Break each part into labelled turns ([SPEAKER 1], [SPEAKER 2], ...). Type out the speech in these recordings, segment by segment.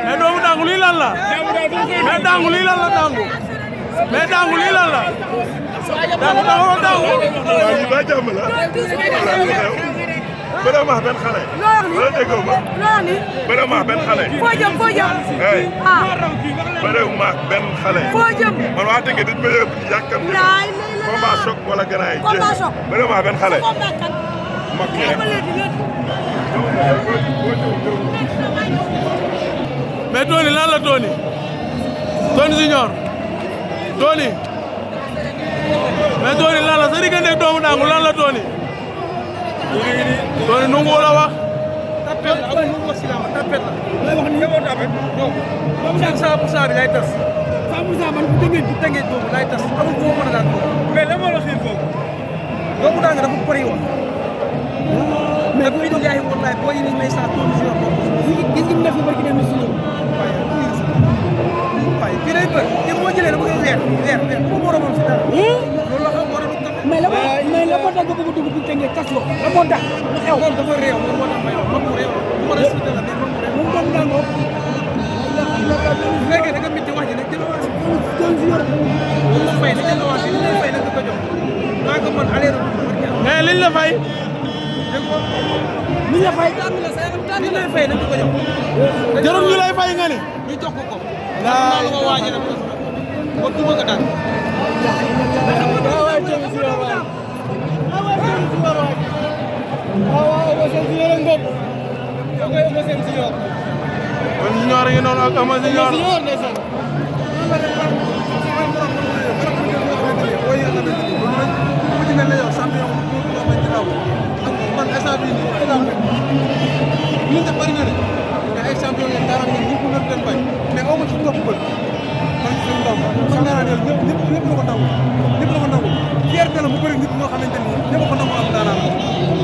[SPEAKER 1] mais doomu Dangu lii lan la mais Dangu lii lan la Dangu mais Dangu lii lan la Dangu taxawal Dangu.
[SPEAKER 2] waaw ñu ba jàmm la. vraiment benn xale. wala déggoo ma. vraiment benn xale.
[SPEAKER 3] foo jëm foo jëm.
[SPEAKER 2] ah. vraiment benn xale.
[SPEAKER 3] foo jëm.
[SPEAKER 2] man waa dëgg dañ ma yàkkam. combat choc wala gannaaw yi.
[SPEAKER 3] combat choc.
[SPEAKER 2] vraiment benn xale. mag mi rek.
[SPEAKER 1] mais Tony lan la Tony. Tony Junior. Tony. mais Tony lan la sa diggante doomu Dangu lan la Tony. Tony nungu la wax.
[SPEAKER 4] tapet la amul nu mu wax si la ma tapet la. lay wax ni yëngoo tapet. non. 100% bi lay tas. 100% man bu tëngee boobu lay tas amul ku ma mën a daan foofu. mais lan moo la xiir foofu. doomu Dangu dafa bëri woon. mais bu ñu jaay wallaay boo yi may saa tool si yoon boobu. gis nga def lu bëri dem si ñoom. waaye fii lay bëri te boo jëlee da bëgg weer bu ma moromoon si dara. loolu la xam moo doon tapet. mais la moo tax nga bëgg a dugg bu tëngee tas ko la moo tax lu xew. moom dafa réew moom moo tax may wax moom mu réew bu ma respecté la mais moom mu réew. moom doomu Dangu. bu fekkee da nga métti wax ji nag jël avance bi. bu ma fay na jël avance bi li lay fay nag du ko jox. maa ko mën aller
[SPEAKER 1] mais liñ la fay.
[SPEAKER 4] liñ la fay tànn la sa liñ lay fay nag du ko jox.
[SPEAKER 1] jarul ñu lay fay nga ni.
[SPEAKER 4] ñu jox ko ko. naa la ko waajal ak ba duma ko daan.
[SPEAKER 1] kon Junior ngi noonu ak Ama Junior.
[SPEAKER 4] man instant bii nii def bëri na de mais ay champion ngeen dara ngeen ñëpp mën leen bay mais aw ma ci topp bëri man suñu doom xam naa ne ñëpp la ko nangu ñëpp la ko nangu fierté la mu bëri nit ñoo xamante ni ñëpp ko nangu am daanaan la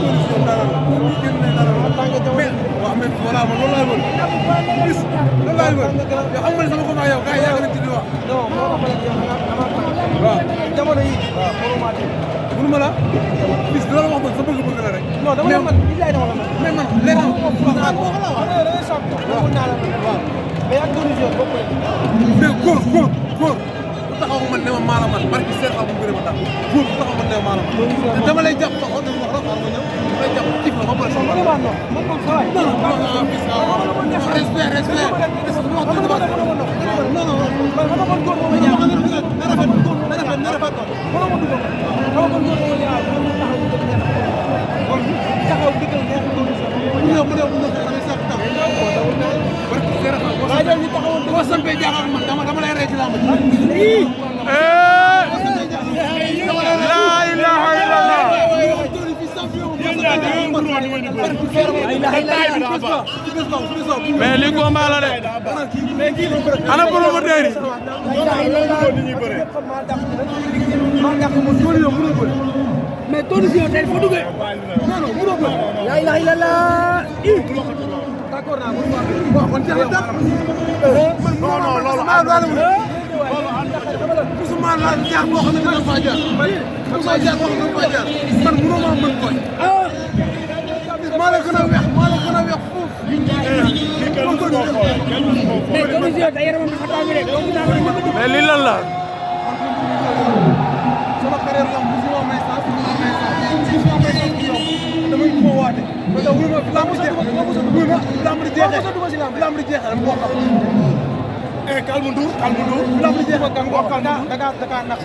[SPEAKER 4] condition daanaan la ñu génn ne daanaan la mais waaw mais voilà man loolu laay wër bis loolu laay wër yow xam nga ne sama combat yow gars yi yàgg nañ ci di wax non moo ko mën a waaw jamono yi waaw mënuma la bis loolu wax man sa bëgg-bëgg la rek. non dama la man li lay dama la man. mais man léegi nag wax naa ko da ngay champion. waaw naa la waaw. mais ak condition bokk mais góor bu taxaw man ne ma maa la man barki seen xam mu bëri ma tax góor bu taxaw man ne ma maa la man. dama lay jàpp taxaw dama wax rek ma ñëw dama lay jàpp kii la ba pare sama. non man comme ça. non non bis respect respect. non non man xam nga man góor moom la ñu wax na rafet na rafet ko. wala ma dugg ko. xam nga man góor moom la ñu wax kon taxaw dëggal neex condition. mu ñëw damay sax taxaw. barki seen xam. waaye ñu taxawoon boo sampee jaaxal man dama lay rey ci làmb ji.
[SPEAKER 1] laa ilaaha illallah. mais li combat la de. ana promoteur yi.
[SPEAKER 3] mais Tony Junior tey foo duggee.
[SPEAKER 4] non non mënoo ko.
[SPEAKER 3] laa ilaaha illallah.
[SPEAKER 4] d'accord naa ko. kon jeex na dara. non non loolu musuma laal jaar boo xam ne dina faa jaar. musuma jaar boo xam ne dina faa jaar. man mënoo maa mën koy. maa la gën a weex fuuf.
[SPEAKER 3] mais Tony Junior tey yaramam dafa tàng rek.
[SPEAKER 1] mais lii lan la.
[SPEAKER 4] sama carrière la musuma may chance musuma may chance ci yow damay ko waate. parce que wuy ma lamb di jeexee lamb di jeexee moo xam. Kalmu Ndour lamb di jeexee kan boo xam da nax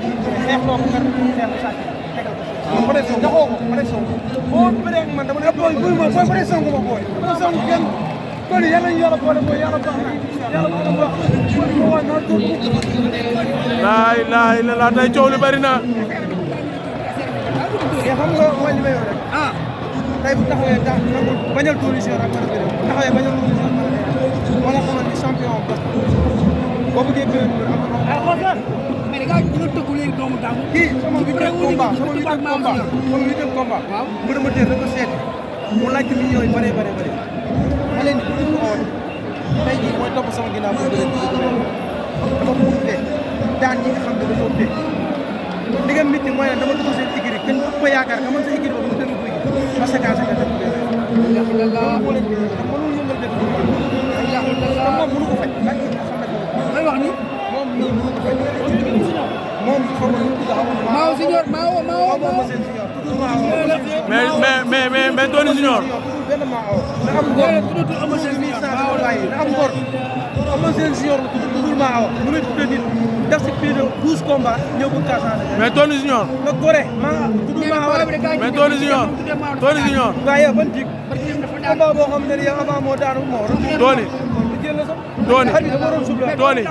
[SPEAKER 4] xeex loo ko xeex bu sàcc tegal ko pression jaxoo ko pression boo bëree ak man dama ne booy buy ma booy pression ko ma booy pression ko kenn kon yàlla ñu yàlla boole booy yàlla baax na yàlla boole baax
[SPEAKER 1] laa ilaaha illallah tey coow li bari na.
[SPEAKER 4] xam nga mooy li may wax rek tey bu taxawee daa nangu bañal Tony Junior ak mën a bëri taxawee bañal Tony Junior mën a bëri wala xamal ni champion boo bëggee bëri am na
[SPEAKER 3] mais da nga tëggu léegi doomu Dangu.
[SPEAKER 4] kii sama huitième combat waaw mbër ma teel rek ko seeti mu laaj millions yi bëree ma leen di ko woon tey jii mooy topp sama ginnaaw bu bëri dama ko utee daan ñi nga xam ne dañoo utee li nga métti mooy ne dama dugg seen écurie kenn ëpp yaakaar nga mën sa écurie boobu nga ma séquence nga def mo leen mënul yëngal def moom mënu ko faj
[SPEAKER 3] may wax ni
[SPEAKER 4] moom mënu ko faj moom xamul
[SPEAKER 3] Mao Junior Mao
[SPEAKER 1] mais Tony Junior
[SPEAKER 4] benn Mao na am ngor na am ngor ama seen Junior la tudd Mao mu ngi tudd nit def si plus de 12 combats ñëw bu kaasaan
[SPEAKER 1] mais Tony Junior
[SPEAKER 4] nga gore ma tudd Mao
[SPEAKER 1] mais Tony Junior
[SPEAKER 4] waaye ban dig combat boo xam ne yow avant moo daanu moo
[SPEAKER 1] Tony
[SPEAKER 4] jël la sax
[SPEAKER 1] Tony
[SPEAKER 4] xarit dama doon subla
[SPEAKER 1] Tony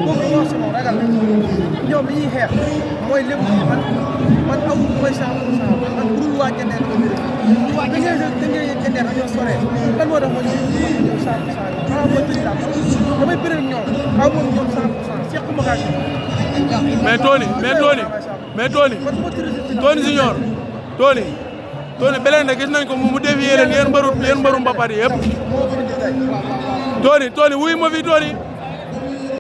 [SPEAKER 4] boobu ñoo sama ragal ñoom li ñuy xeex mooy lépp man aw mooy 100% man budul waa Jandeer da ngay Jandeer dañoo sore lan moo tax ma ñëw 100% ah ma tëj làmb damay bëre ak ñoom aw moom ñoom 100% seq ma gaaj
[SPEAKER 1] mais Tony Junior Tony Belende gis nañ ko mu dévier leen yéen mbaru mbapat yëpp Tony wuy ma fi Tony